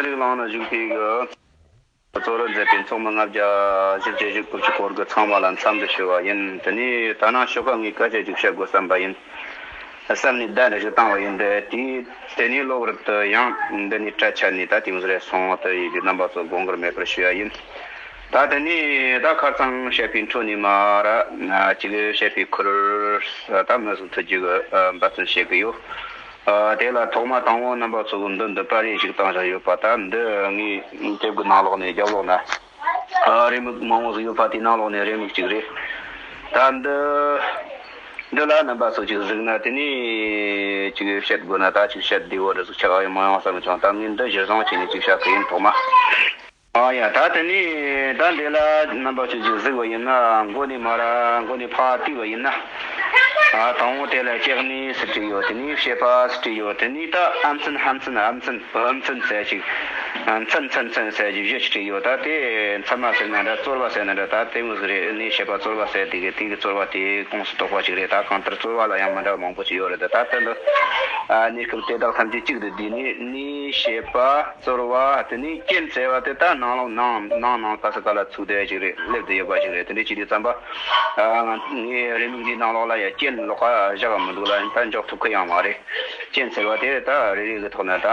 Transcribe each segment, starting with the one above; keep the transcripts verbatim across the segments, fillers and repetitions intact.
རིགས་ལངས་ནས་བཞུགས་པའི་གི་གཙོ་བོར་མཛད་པའི་ཚོགས་མི་ལྔ་བརྒྱ་བཞི་བཅུ་ཞེ་དགུ་བཅུ་སྐོར་གྱི་ཚང་མ་ལ་འཚམས་འདྲི་ཞུ་བ་ཡིན། དེ་ནས་ད་ནང་ཞོགས་ཀ་ངས་སྐད་ཆ་ཅིག་བཤད་དགོས་བསམ་པ་ཡིན། བསམ་ནས་བརྡ་འདྲ་ཞིག་བཏང་བ་ཡིན། དེ་དེ་དེ་ནས་གློ་བུར་དུ་ཡང་འདི་ནས་སྐྲ་ཆད་ནས་ད་དེ་མོ་ཟིག་རེད་སོང་། དེ་ཡིན་དུས་རྣམ་པ་ཚོ་དགོངས་འགལ་མེད་པར་ཞུ་ཡ་ཡིན། ད་དེ་ནས་ད་ཁ་སང་བཤད་པའི་འཕྲོ་ནས་མར་ཅིག་བཤད་པའི་ཁུར་ད་མི་ཟིག་ཐུག་རྒྱུ་གི་འབད་བརྩོན་བྱེད་གི་ཡོད། ཨ། དེ་ལ་ཐོག་མ་དང་པོ་རྣམ་པ་ཚོ་གི་མདུན་དུ་པར་རིས་ཤིག་བཏང་བཞག་ཡོད་པ། ད་འདི་ངའི་དེབ་ཀྱི་ནང་ལོགས་ནས་རྒྱབ་ལོགས་ན། ཨ། རེའུ་མིག་མང་བོ་ཟིག་ཡོད་པ་དེའི་ནང་ལོགས་ནས་རེའུ་མིག་ཅིག་རེད། ད་འདི་འདི་ལ་རྣམ་པ་ཚོ་ཅིག་གཟིགས་ན་དེ་ནས་ཅིག་བཤད་དགོས་ན་ད་ཅིག་བཤད་བདེ་བོ་འདྲ་ཟིག་ཆགས་ཡོང་མ་ཡོང་བསམ་བྱུང་། ད་ངས་འདི་གཞིར་བཟུང་བྱས་ནས་ཅིག་བཤད་གི་ཡིན། ཐོག་མ། ཨ་ཡ། ད་དེ་ནས་ད་འདི་ལ་རྣམ་པ་ཚོས་ཅིག་གཟིགས་པ་ཡིན་ན། མགོ་ནས་མར་མགོ་ནས་ཕར་བལྟས་པ་ཡིན་ན། ཨ། དང་པོ་དེ་ལ་ལྕེ་གནས་ཟེར་བྲིས་ཡོད། དེ་ནས་ཤེས་པ་ཟེར་བྲིས་ཡོད། དེ་ནས་ད་ཨ་མཚན་ཧ་མཚན་ཨ་མཚན་ཨ་མཚན་ཟེར་ཅིག་མཚན་མཚན་མཚན་ཟེར་ཅིག་བཞི་ཅིག་བྲིས་ཡོད། ད་དེ་མཚན་མ་ཟེར་ན་འདྲ་རྩོལ་བ་ཟེར་ན་འདྲ། ད་དེ་མོ་ཟིག་རེད། ནས་ཤེས་པ་རྩོལ་བ་ཟེར་དེ་གི་དེ་གི་རྩོལ་བ་དེ་ཁོངས་སུ་གཏོགས་པ་ཅིག་རེད། ད་གང་ལྟར་རྩོལ་བ་ལ་ཡང་མི་འདྲ་བ་མང་པོ་ཅིག་ཡོད་རེད། ད་ད་ལྟ་འདི་ཨ་གནས་སྐབས་དེ་དག་ཐམས་ཅད་གཅིག་ཏུ་བསྡུས་ནས་ནས་ཤེས་པ། རྩོལ་བ། དེ་ནས་རྐྱེན་ཟེར་བ་དེ་ད་ནང་ལོགས་ནང་ནང་ནང་ག་ས་ག་ལ་ཚུགས་བསྡད་ཅིག་རེད། སླེབས་བསྡད་ཡོད་པ་ཅིག་རེད། དེ་འདྲ་བྱེད་དུས་ཙམ་པ། ཨ། ངའི་རེའུ་མིག་འདིའི་ནང་ལོགས་ལ་ཡ་རྐྱེན་ལོགས་ཀ་བཞག་མི་འདུག་ལ། ད་འཇོག་ཐུབ་ཀི་ཡང་མ་རེད། རྐྱེན་ཟེར་བ་དེ་ད་རེ་རེ་གི་ཐོག་ནས་ད་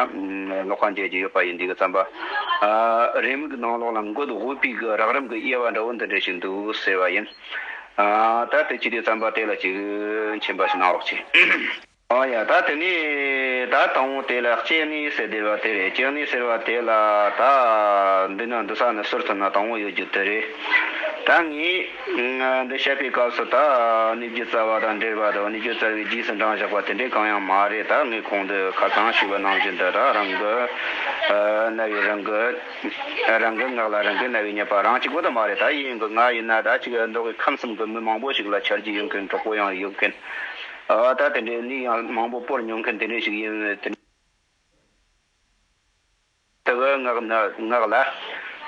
ལོགས་ཀ་འཇལ་རྒྱུ་ཡོད་པ་ཡིན་དུས་ཙམ་པ། ཨ། རེའུ་མིག་གི་ནང་ལོགས་ལ་མགོ་དགུ་པའི་གི་རགས་རིམ་གི་དབྱེ་བ་འདྲ་བོ་འདི་འདྲ་ཞིག་འདུག་ཟེར་བ་ཡིན། ཨ། ད་དེ་བྱེད་དུས་ཙམ་པ་དེ་ལ་ཅིག་མཁྱེན་པ་ཞིག་གནང་རོགས་གྱིས། ཨོ་ཡ། ད་དེ་ནས་ད་དང་པོ་དེ་ལ་ལྕེ་གནས་ཟེར་བསྡད་པ་དེ་རེད། ལྕེ་གནས་ཟེར་བ་དེ་ལ་ད་འདི་ན་འདི་ས་ནས་ཟུར་ཐོན་ན་དང་པོ་ཡོད་རྒྱུ་དེ་རེད། ད་ངས་འདི་བཤད་པའི་སྐབས་སུ་ད་གནས་རྒྱུ་རྩ་བ་དང་འབྲེལ་བ་དང་གནས་རྒྱུ་རྩ་བའི་རྗེས་སུ་འབྲང་བཞག་པ་དེ་འདྲས་གང་ཡང་མ་རེད། ད་ངས་གོང་དུ་ཁ་སང་ཞུས་པ་ནང་བཞིན་དུ་ད་རང་གི་རྣ་བའི་རང་གི་རང་གི་ངག་ལ་རང་གི་རྣ་བའི་ཉན་པ་རང་གཅིག་པོ་དེ་མ་རེད། ད་ཡིན་གི་ང་ཡིན་ན་ད་ཅིག་མདོ་དབུས་ཁམས་གསུམ་གི་མི་མང་པོ་ཞིག་ལ་ཆ་རྒྱུས་ཡོད་མཁན། གྲོགས་པོ་ཡང་ཡོད་མཁན། ཨ། ད་དེ་འདྲའི་གནས་ཡང་མང་པོ་སྤོར་མྱོང་མཁན་དེ་འདྲ་ཞིག་ཡིན། དེ་དེ་གི་ངག་ན་ངག་ལ་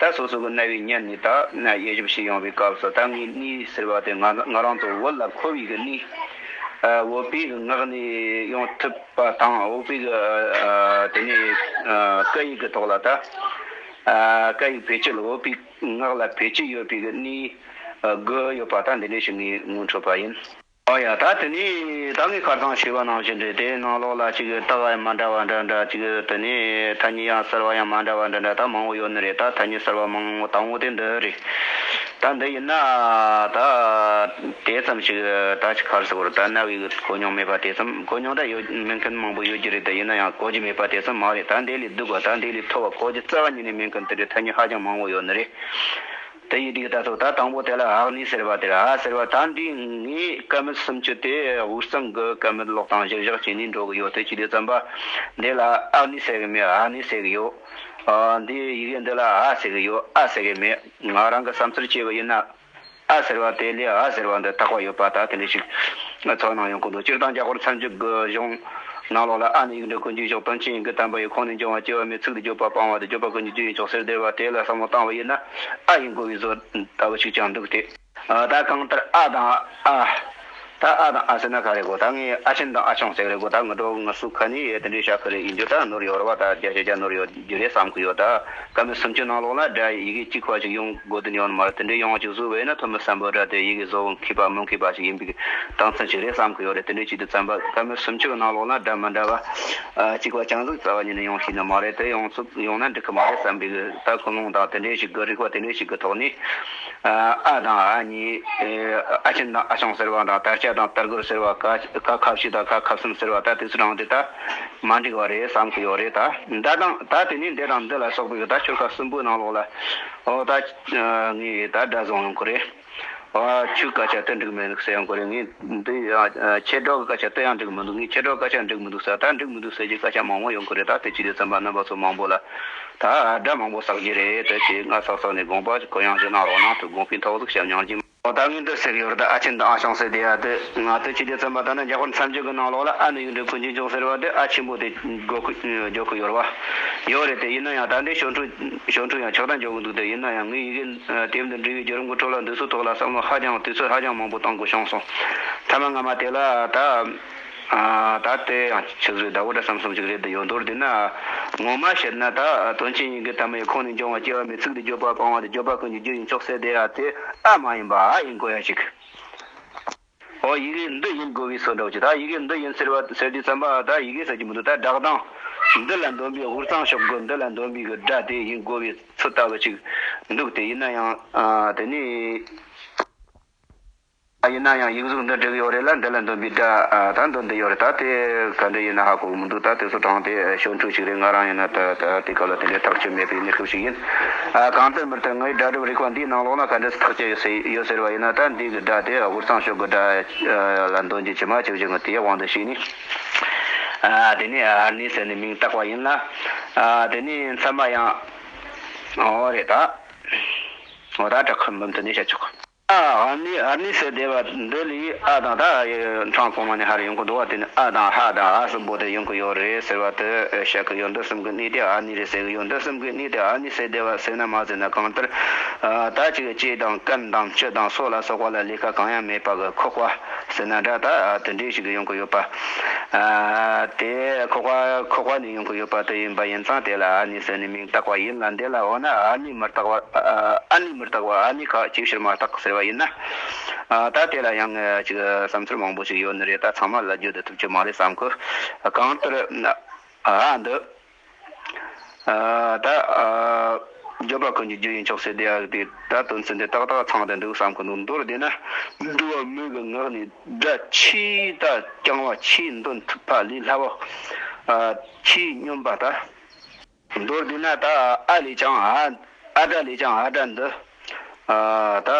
ད་སོ་སོ་གི་རྣ་བའི་ཉན་ནས་ད་ན་དབྱེ་ཞིབ་བྱེད་ཡོང་བའི་སྐབས་སུ། ད་ངའི་གནས་ཟེར་བ་དེ་ང་ང་རང་ཚོ་བོད་ལ་མཁོ་བའི་གི་གནས། ཨ། བོད་པའི་གི་ངག་ནས་ཡོང་ཐུབ་པ་དང་། བོད་པའི་གི་ཨ་དེ་ནས་ཨ་སྐད་ཡིག་གི་ཐོག་ལ་ད་ཨ་སྐད་ཡིག་བེད་སྤྱོད། བོད་པའི་ངག་ལ་བེད་སྤྱོད་ཡོད་པའི་གི་གནས་ཨ་དགུ་ཡོད་པ། ད་འདི་འདྲ་ཞིག་ངས་ངོ་འཕྲོད་པ་ཡིན། ཨོ་ཡ། ད་དེ་ནས་ད་ངས་ཁ་སང་ཞུས་པ་ནང་བཞིན་རེད། དེའི་ནང་ལོགས་ལ་ཅིག་རྟགས་ཡང་མ་འདྲ་བ་འདྲ་འདྲ་ཅིག་དེ་ནས་ཐ་སྙད་ཡང་གསར་བ་ཡང་མ་འདྲ་བ་འདྲ་འདྲ་ད་མང་བོ་ཡོད་ནི་རེད། ད་ཐ་སྙད་གསར་བ་མང་བོ་དང་པོ་དེ་འདི་རེད། ད་འདི་ཡིན་ན་ད་དེ་ཙམ་ཞིག་ད་ཅིག་ག་རེ་ཟེར་དགོས་རེད། ད་རྣ་བའི་གོ་མྱོང་མེད་པ་དེ་ཙམ། གོ་མྱོང་ད་ཡོད་མེད་མཁན་མང་པོ་ཡོད་ཀྱི་རེད། དེ་ཡིན་ན་ཡང་གོ་རྒྱུ་མེད་པ་དེ་ཙམ་མ་རེད། ད་འདི་ལས་སྡུག་པ། ད་འདི་ལས་ཐོབ་པ། གོ་རྒྱུ་རྩ་བ་ཉིད་ནས་མེད་མཁན་དེ་འདྲའི་ཐ་སྙད་ཧ་ཅང་མང་བོ་ཡོད་ནི་རེད། དེ་ཡིན་དུས་ད་ཚོ་ད་དང་པོ་དེ་ལ་ཨ་གནས་ཟེར་བ་དེ་རེད། ཨ་ཟེར་བ་ད་འདི་ངས་ཀ་མད་སུམ་ཅུ་དེ་དབུས་གཙང་གི་ཀ་མད་ཀློག་སྟངས་གཞིར་བཞག་བྱས་ནས་འགྲོ་གི་ཡོད། དེ་བྱེད་དུས་ཙམ་པ་འདི་ལ་ཨ་གནས་ཟེར་གི་མེད། ཨ་གནས་ཟེར་གི་ཡོད། ཨ་འདི་ཡི་གེ་འདི་ལ་ཨ་ཟེར་གི་ཡོད། ཨ་ཟེར་གི་མེད། ང་རང་གི་བསམ་ཚུལ་བྱས་པ་ཡིན་ན། ཨ་ཟེར་བ་དེ་ལས་ཨ་ཟེར་བ་འདི་དག་པ་ཡོད་པ་ད་དེ་འདྲ་ཞིག་ཚོར་སྣང་ཡོང་གི་འདུག་སྤྱིར་བཏང་རྒྱ་ཧོར་མཚམས་སྦྱོར་གྱི་གཞུང་ནང་ལོགས་ལ་ཨ་ནི་ཡིག་འབྲུ་ཀུན་གྱི་གཞོགས། དོན་ཆེན་ཡིན་གྱི་དམ་པ་ཡི། ཁོང་ནས་འབྱུང་བ་སྐྱེ་བ་མེད། ཚིག་འདི་བརྗོད་པ་སྤང་བ་སྟེ། བརྗོད་པ་ཀུན་གྱི་རྒྱུ་ཡིན་ཀྱང་ཟེར་བདེ་བ་དེ་ལ་བསམ་བློ་བཏང་བ་ཡིན་ན། ཨ་ཡི་མགོ་བའི་བཟོ་ལྟ་བུ་ཞིག་ཀྱང་འདུག་སྟེ། ད་གང་ལྟར་ཨ་དང་ཨ། ད་ཨ་དང་ཨ་ཟེར་ན་ག་རེ་གོ། ད་ངས་ཨ་ཆེན་དང་ཨ་ཆུང་ཟེར་རེ་གོ། ད་ངའི་གྲོགས་ངའི་སུ་ཁ་ནས་དེ་འདྲའི་བྱ་ཁ་རེ་ཡིན་རྒྱུ་ད་ནོར་ཡོད་རེད་བ། ད་བརྒྱ་ཆ་བརྒྱ་ནོར་ཡོད་རྒྱུ་རེད་བསམ་གི་ཡོད། ད་ཀ་མད་སུམ་ཅུ་ནང་ལོགས་ལ་སྒྲ་ཡི་གེ་གཅིག་པ་ཞིག་ཡོང་དགོས་དོན་ཡོད་ནི་མ་རེད། དེ་འདྲའི་ཡོང་བ་ཅིག་བཟོས་པ་ཡིན་ན་ཐོན་མི་སམ་བྷོ་ཊ་དེ་ཡི་གེ་བཟོ་མཁས་པ་མི་མཁས་པ་ཞིག་ཡིན་པའི་རྟགས་མཚན་ཞིག་རེད་བསམ་གི་ཡོད་རེད། དེ་འདྲའི་ཆེད་དུ་བརྩམས་པ། ཀ་མད་སུམ་ཅུ་གི་ནང་ལོགས་ལ་སྒྲ་མི་འདྲ་བ་གཅིག་པ་རྐྱང་ཟིག་རྩ་བ་ཉིད་ནས་ཡོང་ཤེས་ནི་མ་རེད། དེ་ཡོང་ཚུལ་ཡོང་ན་འགྲིག་གི་མ་རེད་བསམ་པའི་ད་ཀུན་སློང་དང་དེ་འདྲའི་ཞིག་གི་རིག་པ་དེ་འདྲའི་ཞིག་གི་ཐོག་ནས། ཨ་དང་ཨ་གཉིས། ཨ་ཆེན་དང་ཨ་ཆུང་ཟེར་བ་དང་། དར་ལྕོག་དང་དར་གུར་ཟེར་བ། ཀ་ཀ་ཁ་བཞི་དང་ཁ་ཁ་གསུམ་ཟེར་བ། ད་དེ་ཚོ་རང་དེ་ད་མ་འགྲིག་པ་རེད་བསམ་གི་ཡོད་རེད། ད་ད་དང་ད་དེ་ནས་འདི་དང་འདི་ལ་སོགས་པའི་ད་ཆོལ་ཁ་གསུམ་པོའི་ནང་ལོགས་ལ། ཨོ་ད་ངས་ད་སྒྲ་བཟུང་ཡོང་གི་རེད། ཨོ་ཁྱོའི་སྐད་ཆ་དེ་འགྲིག་མི་འདུག་ཟེར་ཡོང་གི་རེད། ངས་འདི་ཁྱེད་འགྲོ་གི་སྐད་ཆ་དེ་ཡང་འགྲིག་མི་འདུག་ངས་ཁྱེད་འགྲོ་སྐད་ཆ་འགྲིག་མི་འདུག་ཟེར། ད་འགྲིག་མི་འདུག་ཟེར་གྱི་སྐད་ཆ་མང་བོ་ཡོང་གི་རེད། ད་དེ་བྱེད་དུས་ཙམ་པ་རྣམ་པ་ཚོ་མང་པོ་ལ་ད་སྒྲ་མང་པོ་བསགས་ཀྱི་རེད། དེ་བྱས་ང་བསགས་བསགས་ནས་དགོངས་པ་གུ་ཡངས་ཞུ་གནང་རོགས་གནང་། དེ་དགོངས་པའི་ཐོག་ཟིག་བཤད་མྱོང་གི། ཨོ་ད་ངས་འདི་ཟེར་གི་ཡོད་རེད། ད་ཨ་ཆེན་དང་ཨ་ཆུང་ཟེར་དེ་ཡ་དེ་ང་དེ་བྱེད་དུས་ཙམ་པ་ད་ནི་རྒྱ་ཧོར་མཚམས་སྦྱོར་གི་ནང་ལོགས་ལ་ཨ་ནི་ཡིག་འབྲུ་ཀུན་གྱི་འབྱུང་ཟེར་བ་དེ་ཨ་ཆེན་པོ་དེ་འགོད་གི་འཇོག་གི་ཡོད་རེད་བ། ཡོད་རེད། དེ་ཡིན་ན་ཡང་ད་འདི་ཞོར་འཕྲོས་ཞོར་འཕྲོས་ཡང་ཆགས་སྡང་འཇོག་གི་འདུག་དེ་ཡིན་ན་ཡང་ངའི་ཡི་གེ་དེབ་འདི་འབྲི་བའི་བརྒྱུད་རིམ་གྱི་ཁྲོད་ལ་འདི་ཚོའི་ཐོག་ལ་བསམ་བློ་ཧ་ཅང་དུས་ཚོད་ཧ་ཅང་མང་པོ་བཏང་དགོས་བྱུང་སོང་། ཐ་མ་སྔ་མ་དེ་ལ་ད་ ཨ་ད་དེ་ཡང་ཆི་ཟིག་རེད། ཟླ་བོ་འདྲ་བསམ་བསམ་ཞིག་རེད། དེ་ཡོད་མདོར་བསྡུས་ན་ངོ་མ་བཤད་ན་ད་དོན་ཆེན་ཡིན་གྱི་ཐ་མའི་ཁོང་ནས་འབྱུང་བ་སྐྱེ་བ་མེད་ཚིག་འདི་བརྗོད་པ་སྤང་བ་དེ་བརྗོད་པ་ཀུན་གྱི་རྒྱུ་ཡིན་ཆོག་ཟེར་དེ་ཡ་དེ་ཨ་མ་ཡིན་པ་ཨ་ཡིན་དགོས་ཡ་ཞིག་ཨོ་ཡི་གེ་འདི་ཡིན་དགོས་པའི་བཟོ་འདྲ་ཅིག་ད་ཡི་གེ་འདི་ཡིན་ཟེར་བ་ཟེར་དུས་ཙམ་པ་ད་ཡི་གེ་ཟེར་གྱི་མི་འདུག་ད་སྒྲ་གདངས་འདི་ལ་འདོན་པའི་དབུགས་གཙང་ཤོག་གི་འདི་ལ་འདོན་པའི་གི་སྒྲ་དེ་ཡིན་དགོས་པའི་ཚུལ་ལྟ་བུ་ཅིག་འདུག་དེ་ཡིན་ན་ཡང་ཨ་དེ་ནི། ཡིན་ན་ཡང་ཡིག་གཟུགས་འདི་འབྲི་གི་ཡོད་རེད་ལ། འདི་ལ་འདོན་པའི་སྒྲ་ཨ་ད་འདོན་འདི་ཡོད་རེད། ད་དེ་ག་འདྲ་ཡིན་ན་ཧ་གོ་གི་མི་འདུག་ད་དེ་ཚོ་དྲངས་ཏེ་ཞོར་འཕྲོས་ཤིག་རེད། ང་རང་ཡིན་ན་ད་ད་དེ་སྐབས་ལ་དེ་འདྲའི་ཐག་གཅོད་མེད་པའི་གནས་སྐབས་ཤིག་ཡིན། ཨ་གང་ལྟར་མི་ལྟར་ངའི་སྒྲ་སྒྲུབ་རིག་པ་འདིའི་ནང་ལོགས་ན་ག་འདྲ་ཐག་གཅོད་ཡོད་ཟེར་ཡོད་ཟེར་བ་ཡིན་ན། ད་འདི་གི་སྒྲ་དེ་དབུས་གཙང་ཕྱོགས་ཀྱི་སྒྲ་ལ་འདོན་རྒྱུ་ཇི་མ་ཇི་བཞིན་གྱི་དེའི་དབང་དུ་བྱས་ནས། ཨ་དེ་ནས་ཨ་ནི་ཟེར་ནས་མིང་བཏགས་པ་ཡིན་ལ། ཨ་དེ་ནས་མཚན་མ་ཡང་འོ་རེད་ད། འོ་ད་དྲག་ཁམས་འབུམ་དུ་ནས་བཤད་ཆོག་ཨ་ནི་ཨ་ནི་ཟེར་བསྡད་པ་འདི་ལས་ཨ་དང་ད་འཕྲང་གོང་མ་ནས་ཧ་རེ་ཡོང་གི་འདུག་བ། དེ་ནི་ཨ་དང་ཧ་དང་ཨ་གསུམ་པོ་དེ་ཡོང་གི་ཡོད་རེད་ཟེར་བ་དེ་བཤད་གི་ཡོད། འདི་གསུམ་གི་གནས་དེ་ཨ་ནི་རེད་ཟེར་གི་ཡོད། འདི་གསུམ་གི་གནས་དེ་ཨ་ནི་ཟེར་བསྡད་པ་ཟེར་ན་མ་ཟེར་ན། གང་ལྟར་ཨ་ད་ཅིག་ལྕེ་དང་རྐན་དང་མཆུ་དང་སོ་ལ་སོགས་པ་ལ་ལས་ཀ་གང་ཡང་མེད་པ་གི་ཁོག་པ་ཟེར་ན་འདྲ། ད་དེ་འདྲའི་ཞིག་གི་ཡོང་གི་ཡོད་པ། ཨ་དེ་ཁོག་པ་ཁོག་པ་ནས་ཡོང་གི་ཡོད་པ་དེ་ཡིན་པ་ཡིན་ཙང་། དེ་ལ་ཨ་ནི་ཟེར་ནས་མིང་བཏགས་པ་ཡིན་ལ། འདི་ལ་འོ་ན་ཨ་ནི་མི་རྟག་པ་ཨ་ནི་མི་རྟག་པ་ཨ་ནི་ཁ་ཅིག་ཕྱིར་མ་བཏགས་ཟེར་བ་ཡིན་ན། ཨ་ད་དེ་ལ་ཡང་ཅིག་བསམ་ཚུལ་མང་པོ་ཞིག་ཡོད་ནི་རེད། ད་ཚང་མ་ལ་བརྗོད་དུ་ཐུབ་རྒྱུ་མ་རེད་བསམ་གི། གང་ལྟར་ཨ་འདི་ཨ་ད་ཨ་བརྗོད་པ་ཀུན་གྱི་རྒྱུ་ཡིན་ཆོག་ཟེར་དེ་ཡག་དེ་ད་དོན་ཚན་དེ་ཏག་ཏག་ཚང་དེ་འདུག་བསམ་གི་འདུག་མདོར་བསྡུས་ན་འགྲོ་བ་མི་གི་ངག་ནས་སྒྲ་ཆེས་ད་རྐྱང་བ་ཆེས་འདོན་ཐུབ་པ་ལས་སླ་བ། ཨ་ཆེས་སྙོམས་པ་ད། མདོར་བསྡུས་ན་ད་ཨ་ལས་ཀྱང་ཨ་ཨ་སྒྲ་ལས་ཀྱང་ཨ་སྒྲ་འདི་ཨ་ད་